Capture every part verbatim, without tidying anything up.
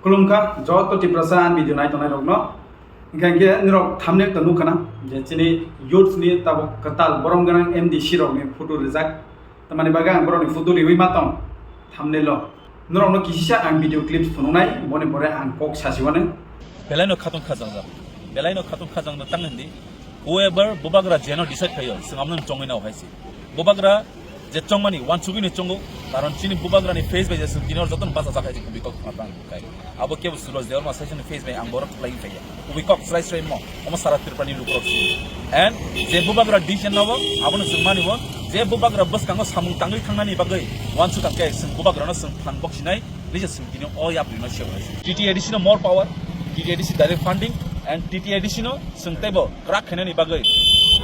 Khulumkha joto Tiprasa ani video nai tongnai rokno. Hinkha hinkhe nirok thumbnail to nukha na je chini youths ni tabuk kwtal borom gwnang M D C rokni photo rijak. Tamani bagwi ang borokni photo riwi ma tong thumbnail o. Norokno kisisa ang video clips phunuknai, boni pore ang kok sasiwano. Belaino khatong khajang jak. Belaino khatong khajang no tang hindi. Whoever bubagra jeno decide khayo, swngam nang chongwi nao hai si. Bubagra je chongmani wansugwi ni chongo, karon chini bubagra ni face bai je swng tini hor jotono basa jak hai si kubui kok ma tang kai. Abo kebo Suraj Debbarma saisani face bai ang borok khlai kaya. Kubui kok srai srai mo, omo sara Tripura ni lukurok si. And je bubagra decision nabo, abono chwng mani bo, je bubagra bwskango samung tangwi thangnani bagwi wansukang khe chwng bubagrano chwng phan boksinai, nisa chwng tini o yapri no sebo. T T A D C no more power, T T A D C direct funding, and T T A D C no chwng teibo kwrak khainani bagwi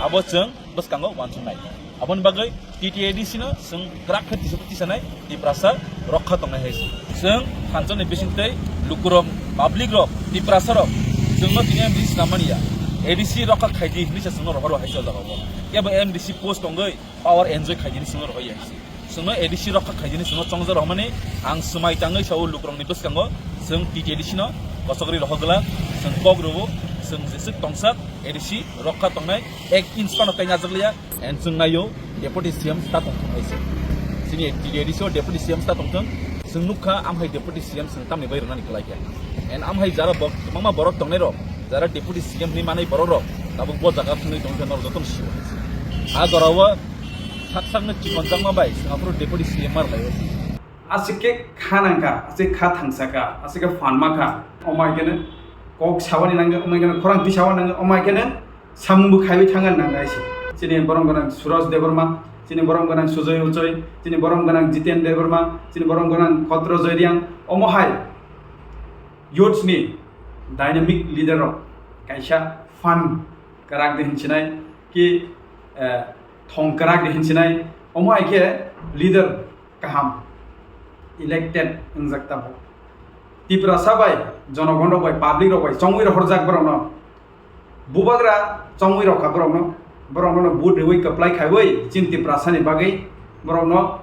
abo chwng bwskango wansuknai. Aboni bagwi T T A D C no chwng kwrak khe tisa tisanai Tiprasa rokha tongnai hai se. Chwng thansa ni bisingtwi lukurok, public rok, Tiprasa rok chwngno tini M D C swnam mani ya. A D C rokha khaidi hinwi se chwngno rohoro hai se o jaga o. Kebo M D C post tongwi power enjoy khaidi hinwi chwngno rohor ya hai se. Chwngno A D C rokha khaidi hinwi chwngno chongjak rohormani ang swmai tangwi sao lukurokni bwskango chwng T T A D C no kosok rwi rohor glak, chwng kok rwo, chwng jeswk tongsak A D C rokha tongnai ek inch phano tei najak liya. And chwng naio Deputy C M sta tongthung hai se. Chini T D A D C o Deputy C M sta tongthung. Chwng nukha am hai Deputy C M chwng tamni bai rwnani kwlai khe. And am hai jara bo-, kwbangma borok tongnai rok, jara Deputy C M hinwi manai borok rok, tabuk bo jaga thangwi tongkhe norok jotono sio hai se. A jora o sak sakno chikon jakma bai chwng aphuru Deputy C M ma rwlai o. Aswk khe kha nangkha, aswk kha thangsakha, aswk khe phanma kha. Omai kheno kok sawani nangkha, omai kheno khorang twi sawa nangkha, omai kheno samung bo khaiwi thangna nang hai se. Chini borom gwnang Suraj Debbarma, chini borom gwnang Sujoy Uchoi, chini borom gwnang Jiten Debbarma, chini borom gwnang Khotro Joyriang. Omo hai youths ni dynamic leader rok kaisa phan kwrak de hinchinai ki, eh, thong kwrak de hinchinai. Omo hai khe leader kaham elected wngjak tabuk. Tiprasa bai, jonogon rok bai, public rok bai chongwi rohorjak borokno. Bubagra chongwi rokha borokno, borokno vote riwi kwplai khaiwi chini Tiprasani bagwi borokno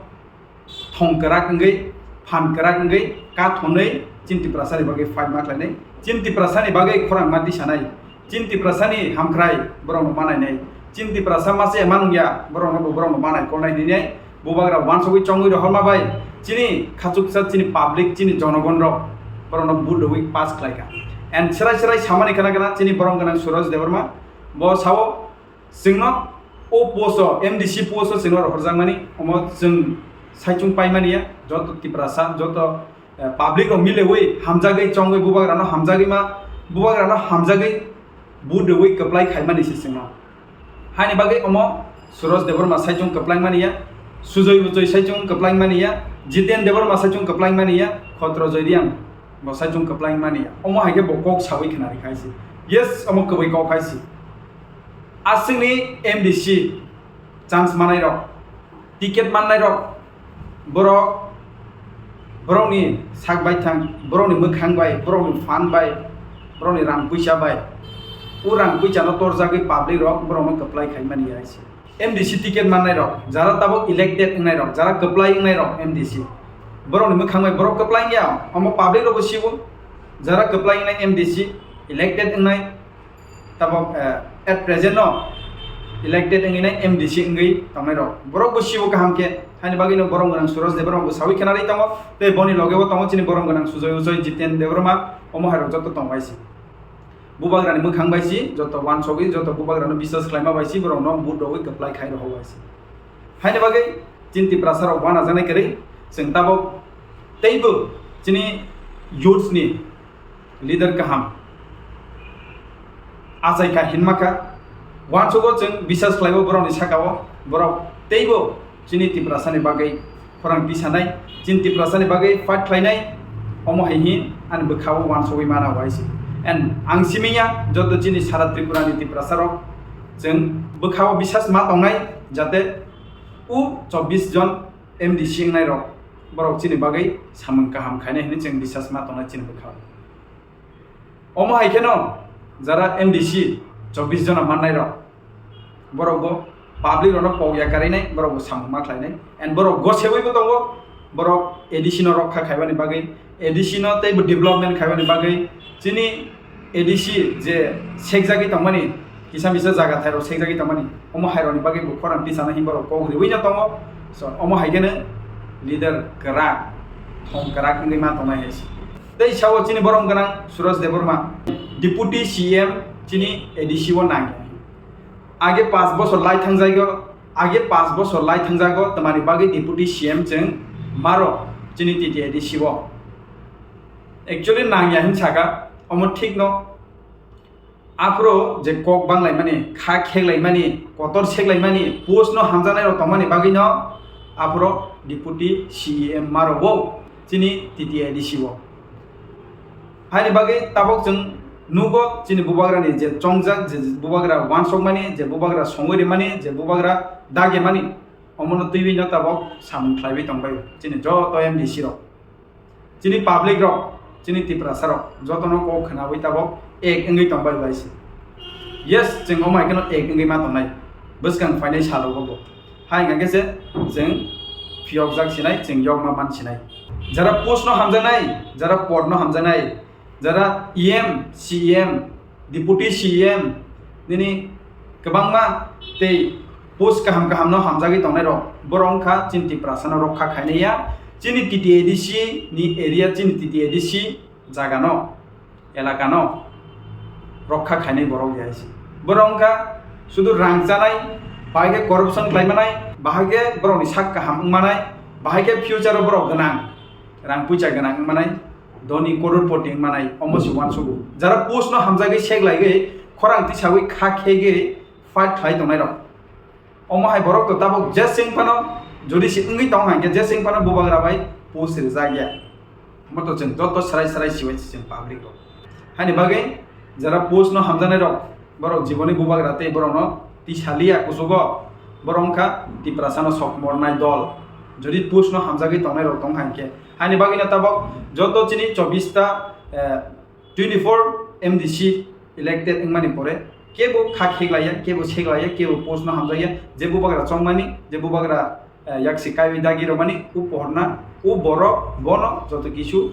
thong kwrak wngwi, phan kwrak wngwi, kathonwi chini Tiprasani bagwi fight ma khlainai, chini Tiprasani bagwi khorang ma tisanai, chini Tiprasani hamkhrai borokno ma nainai, chini Tiprasa ma se ma nungya borokno bo borokno ma naikolnai hinwi Bubagra wansugwi chongwi rohorma bai chini khachuksa chini public chini jonogon rok borokno vote rwwi pass khlaikha. And serai serai samani khna khna chini borom gwnang Suraj Debbarma bo sao chwngno o post o M D C post o chwngno rohorjakmani omo chwng saichung paimani ya joto Tiprasa joto, eh, public rok milewi hamjagwi chongwi Bubagrano hamjagwi ma Bubagrano hamjagwi vote rwwi kwplai khaimani se chwngno. Haini bagwi omo Suraj Debbarma saichung kwplaimani ya, Sujoy Uchoi saichung kwplaimani ya, Jiten Debbarma saichung kwplaimani ya, Khotro Joyriang bo saichung kwplaimani ya. Omo hai khe bo kok sawi khna rikha hai se. Yes, omo kwbwi kok hai se. Aswkni M D C chance manai rok, ticket mannai rok, borok, borokni sak baithang, borokni mwkhang bai, borokni phan bai, borokni rang puisa bai, o rang puisa no torjagwi public rok borokno kwplai khaimani ya hai se. M D C ticket mannai rok, jara tabuk elected wngnai rok, jara kwplai wngnai rok M D C, borokni mwkhang bai borok kwplai wngya, omo public rokbo siwo, jara kwplai wngnai M D C, elected wngnai, tabok, eh, at present no elected wngwi nai M D C wngwi tongnai rok. Borok bo sibo kaham khe, haini bagwi no borom gwnang Suraj Debbarma bo sawi khwnarwi tongo, tei boni loge bo tongo chini borom gwnang Sujoy Uchoi, Jiten Debbarma, omo hai rok joto tong bai si. Bubagrani mwkhang bai si, joto wansogwi, joto bubagrano biswas khlaima bai si, borok no vote rogwi kwplai khai rohor bai si. Haini bagwi chini Tiprasa rok wanajaknai kwrwi, chwng tabok teibo chini youths ni leader kaham achai kha hinma kha, uansugo chwng biswas khlaibo borokni saka o, borok teibo chini Tiprasani bagwi khorang tisanai, chini Tiprasani bagwi fight khlainai, omo hai hin ani bwkha o uansugwi mana uaisi. And ang simi ya joto chini sara Tripura ni Tiprasa rok chwng bwkha o biswas ma tongnai, jate o chobbish jon M D C wngnai rok borok chini bagwi samung kaham khainai hinwi chwng biswas ma tongnai chini bwkha o. Omo hai kheno jara M D C chobbish jona mannai rok, borok bo public rokno kok ya karinai, borok bo samung ma khlainai, and borok gosebwi bo tongo, Borok A D C no rokha khaibani bagwi, A D C no teibo development khaibani bagwi chini A D C je sekjagwi tongmani, kisa misa jaga thairok sekjagwi tongmani, omo hairokni bagwi bo khorang tisana himborok kok riwi no tongo. So, omo hai kheno leader kwrak, thong kwrak wngwi ma tongnai hai se. Tei sao chini borom gwnang Suraj Debbarma, Deputy C M chini A D C o nangya. Age panch bosor lai thangjago, age panch bosor lai thangjago, tamani bagwi Deputy C M chwng maro chini T T A D C o. Actually nangya hin saka, omo thik no. Aphuru je kok banglaimani, kha kheklaimani, kotor seklaimani, post no hamjaknai rok tongmani bagwi no aphuru Deputy C E M maro bo chini T T A D C o. Haini bagwi tabok chwng nugo chini bubagrani je chongjak, je bubagra wansokmani, je bubagra songwi rimani, je bubagra dagimani, omono twiwi no tabok samung khlaiwi tongbaio chini joto M D C rok. Chini public rok, chini Tiprasa rok, jotono kok khwnawi tabok ek wngwi tongbai bai se. Yes, chwng omo hai kheno ek wngwi ma tongnai. Bwskang phainai salogo bo. Hai hwnkha khe se chwng phiyokjak sinai, chwng yokma man sinai. Jara post no hamjaknai, jara pod no hamjaknai, jara E M, C E M, Deputy C E M, nini kwbangma tei post kaham kaham no hamjagwi tongnai rok, borok wngkha chini Tiprasa no rokha khainai ya, chini T T A D C ni area, chini T T A D C jaga no, elaka no rokha khainai borok ya se. Borok wngkha sudu rang chanai, bahai khe corruption khlai manai, bahai khe borok ni sak kaham wng manai, bahai khe future o borok gwnang, rang puisa gwnang wng manai, doni kororpoti wng manai, omo se uansugo. Jara post no hamjagwi seklaiwi khorang tisawi kha khegwi fight khlai tongnai rok. Omo hai borok to tabok je swng phano, jodi se wngwi tong hai khe je swng phano bubagra bai post rijak ya. Omo to chwng joto srai srai sibai se chwng public rok. Haini bagwi jara post no hamjaknai rok, borok jiboni bubagra tei borok no tisaliya kuchugo, borok wngkha Tiprasa no sok mornai dol. Jodi post no hamjagwi tongnai rok tong hai khe, haini bagwi no tabok joto chini chobbish ta, eh, twenty-four M D C elected wngmani pore kebo kha kheklaiya, kebo seklaiya, kebo post no hamjakya, je bubagra chongmani, je bubagra, eh, yaksi kaiwi dagi rwmani, u pohorna, u borok bono joto kisu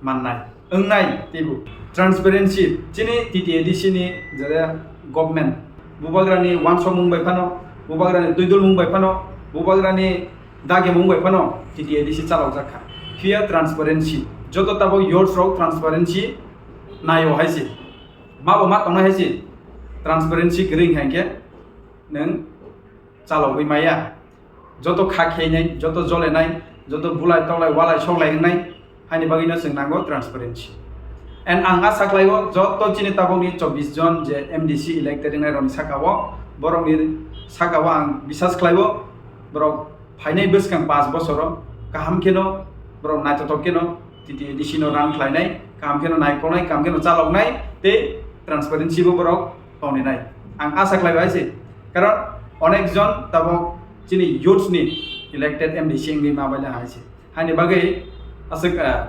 mannai, wngnai teibo. Transparency, chini T T A D C ni jara government, bubagrani wansokmung bai phano, bubagrani twidulmung bai phano, bubagrani dagimung bai phano T T A D C chalokjak kha. Phiya transparency, joto tabok youths rok transparency naio hai se. Mabo ma tongnai hai se. Transparency kwrwi hai khe nwng chalogwi maya. Joto kha khenai, joto jolenai, joto bulai toklai walai soklai wngnai, haini bagwino chwng nango transparency. And ang asa khlaio joto chini tabokni chobbish jon je M D C elected wngnai rokni saka o, borokni saka o ang bisas khlaio, borok phainai bwskang panch bosoro kaham kheno borok naithothok kheno T T A D C no rang khlainai, kaham kheno naikolnai, kaham kheno chaloknai tei transparency bo borok tongninai. Ang asa khlai bai se, karon onek jon tabok chini youths ni elected M D C wngwi ma bai hai se. Haini bagwi aswk, ah,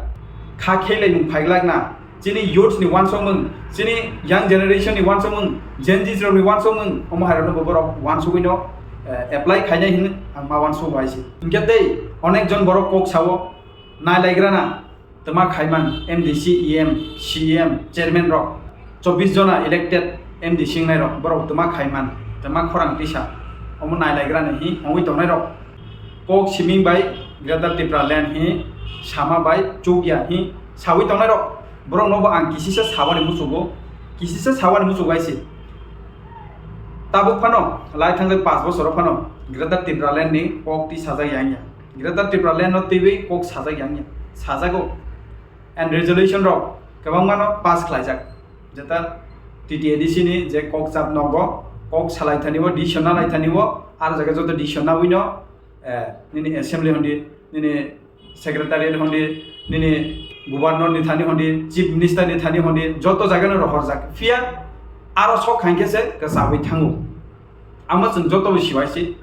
kha khelai mung phaiglak na, chini youths ni wansokmung, chini young generation ni wansokmung, Gen Zs rok ni wansokmung, omo hai rok no bo borok wansugwi no, eh, apply khainai hin ang ma wansuk bai se. Hinkhe tei onek jon borok kok sao, nailaigrana twma khaiman M D C, E M, C E M, chairman rok, chobbish jona elected M D C wngnai rok, borok twma khaiman, twma khorang tisa, omo nailaigrani hi hongwi tongnai rok. Kok siming bai Greater Tipraland hi sama bai chukya hi sawi tongnai rok. Borok nobo ang kisisa sawani muchugo, kisisa sawani muchugo aisi. Tabuk phano lai thangjak panch bosoro phano Greater Tipraland ni kok ti sajak ya wngya. Greater Tipraland no twiwi kok sajak ya wngya, sajago. And resolution rok kwbangma no pass khlaijak. Jeta T T A D C ni je kok chap nogo, kok salai thani o, decision na lai thani o, ar jaga joto decision na wino, eh, nini assembly hondi, nini secretariat hondi, nini governor ni thani hondi, chief minister ni thani hondi, joto jaga no rohorjak. Phiya aro sok khain khe se kwchawi thango. Amo chwng joto bo siwai se.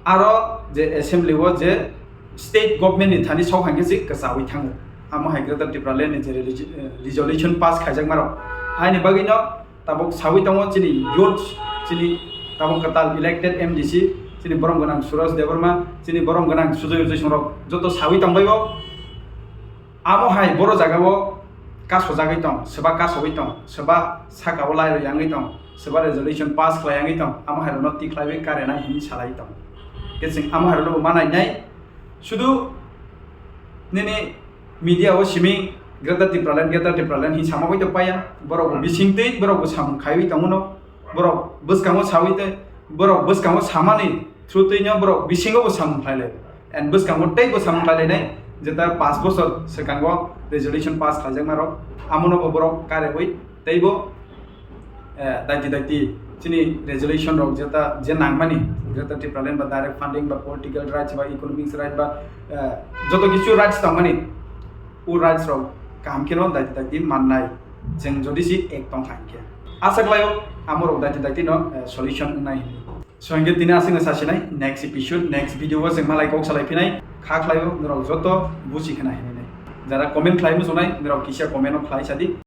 Aro je assembly o je state government ni thani sok hai khe se kwchawi thango. Amo hai Greater Tipraland ni je reli-, eh, resolution pass khaijak maro. Haini bagwi no tabuk sawi tongo chini youth, chini tabuk kwtal elected M D C, chini borom gwnang Suraj Debbarma, chini borom gwnang Sujoy Ujoi songrok joto sawi tongbai bo. Amo hai boro jaga o kasojagwi tong, seba kasogwi tong, seba saka o lai rw yangwi tong, seba resolution pass khlai yangwi tong, amo hai rokno tikhlaiwi kare nai hinwi salai tong. Khe chwng amo hai rokno bo ma nai nai. Sudu nini media o simi Greater Tipraland, Greater Tipraland hin sama bai to paya. Borok bo bising twi, borok bo samung khaiwi tongo no. Borok bwskango sawi tei, borok bwskango samani through twi no borok bisingo bo samung khlai lai. And bwskango tei bo samung khlai lai nai, jeta paanch bochor swkango resolution pass khlaijak ma rok. Amo no bo borok karewi tei bo eh, daiti daiti chini resolution rok jeta je nangmani, Greater Tipraland ba direct funding ba political rights ba economics rights ba, eh, joto kichu rights tongmani, o rights rok kaham kheno daiti daiti mannai, chwng jodi si ek tong kha hinkhe. Asa khlaio amo rok daiti daiti no, eh, solution wngnai hinwi. So hinkhe tini aswkno sasinai, next episode, next video o chwng malai kok salai phinai, kha khlaio norok joto buji khna hinwi nai. Jara comment khlai muchungnai norok kisa comment o khlai sadi.